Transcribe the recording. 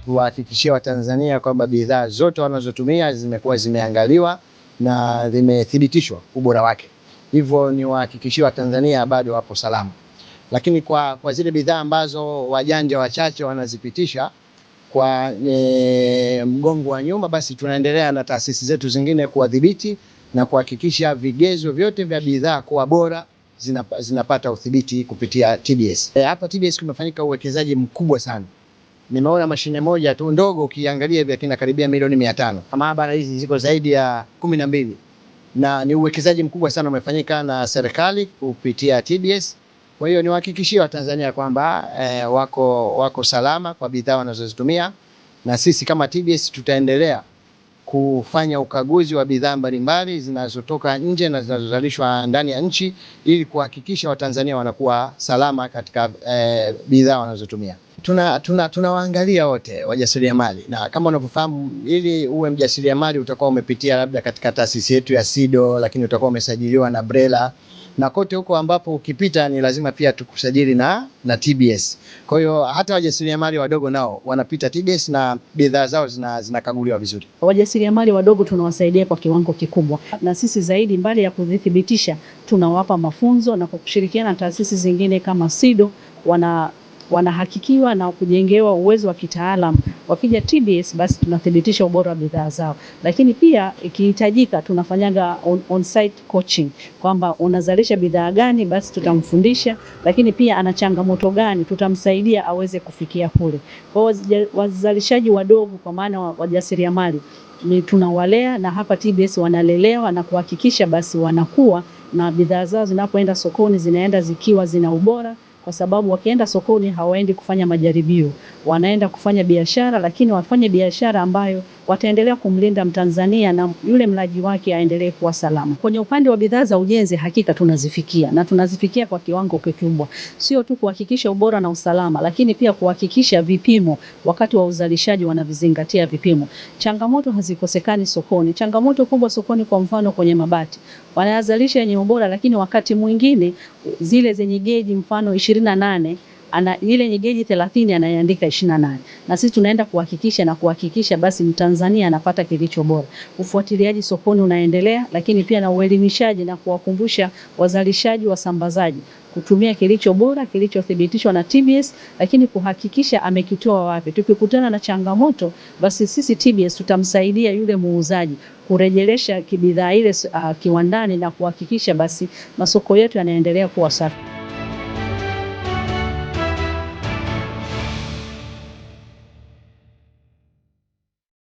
Tuwahakikishie Watanzania kwamba bidhaa zote wanazotumia zimekuwa zimeangaliwa na zimethibitishwa ubora wake, hivyo niwahakikishie Watanzania bado wapo salama. Lakini kwa zile bidhaa ambazo wajanja wachache wanazipitisha kwa mgongo wa nyuma, basi tunaendelea na taasisi zetu zingine kuwadhibiti na kuhakikisha vigezo vyote vya bidhaa kuwa bora zinapata udhibiti kupitia TBS. Hapa TBS kumefanyika uwekezaji mkubwa sana. Nimeona mashine moja tu ndogo ukiangalia hivi kinakaribia milioni 500. Maabara hizi ziko zaidi ya 12 na ni uwekezaji mkubwa sana umefanyika na serikali kupitia TBS. Kwa hiyo niwahakikishie Watanzania kwamba wako salama kwa bidhaa wanazozitumia, na sisi kama TBS tutaendelea kufanya ukaguzi wa bidhaa mbalimbali zinazotoka nje na zinazozalishwa ndani ya nchi ili kuhakikisha Watanzania wanakuwa salama katika bidhaa wanazotumia. Tunawaangalia wote wajasiriamali, na kama unavyofahamu, ili uwe mjasiriamali utakuwa umepitia labda katika taasisi yetu ya SIDO, lakini utakuwa umesajiliwa na BRELA na kote huko ambapo ukipita ni lazima pia tukusajili na TBS. Kwa hiyo hata wajasiriamali wadogo nao wanapita TBS na bidhaa zao zinakaguliwa vizuri. Wajasiriamali wadogo tunawasaidia kwa kiwango kikubwa, na sisi zaidi, mbali ya kudhithibitisha, tunawapa mafunzo na kwa kushirikiana na taasisi zingine kama SIDO wanahakikiwa na kujengewa uwezo wa kitaalamu. Wakija TBS basi tunathibitisha ubora wa bidhaa zao, lakini pia ikihitajika tunafanyaga on-site coaching kwamba unazalisha bidhaa gani, basi tutamfundisha, lakini pia ana changamoto gani, tutamsaidia aweze kufikia kule. Kwa hiyo wazalishaji wadogo, kwa maana wajasiriamali ni tunawalea, na hapa TBS wanalelewa na kuhakikisha basi wanakuwa na bidhaa zao zinapoenda sokoni zinaenda zikiwa zina ubora, kwa sababu wakienda sokoni hawaendi kufanya majaribio, wanaenda kufanya biashara, lakini wafanye biashara ambayo wataendelea kumlinda Mtanzania na yule mlaji wake aendelee kuwa salama. Kwenye upande wa bidhaa za ujenzi, hakika tunazifikia na tunazifikia kwa kiwango kikubwa, sio tu kuhakikisha ubora na usalama, lakini pia kuhakikisha vipimo wakati wa uzalishaji wanavizingatia vipimo. Changamoto hazikosekani sokoni. Changamoto kubwa sokoni, kwa mfano kwenye mabati, wanayazalisha yenye ubora, lakini wakati mwingine zile zenye geji mfano 28 ana ile yenye geji 30 anaiandika 28, na sisi tunaenda kuhakikisha na kuhakikisha basi Mtanzania anapata kilicho bora. Ufuatiliaji sokoni unaendelea, lakini pia na uelimishaji na kuwakumbusha wazalishaji, wasambazaji kutumia kilicho bora kilichothibitishwa na TBS, lakini kuhakikisha amekitoa wapi. Tukikutana na changamoto, basi sisi TBS tutamsaidia yule muuzaji kurejelesha bidhaa ile kiwandani na kuhakikisha basi masoko yetu yanaendelea kuwa safi.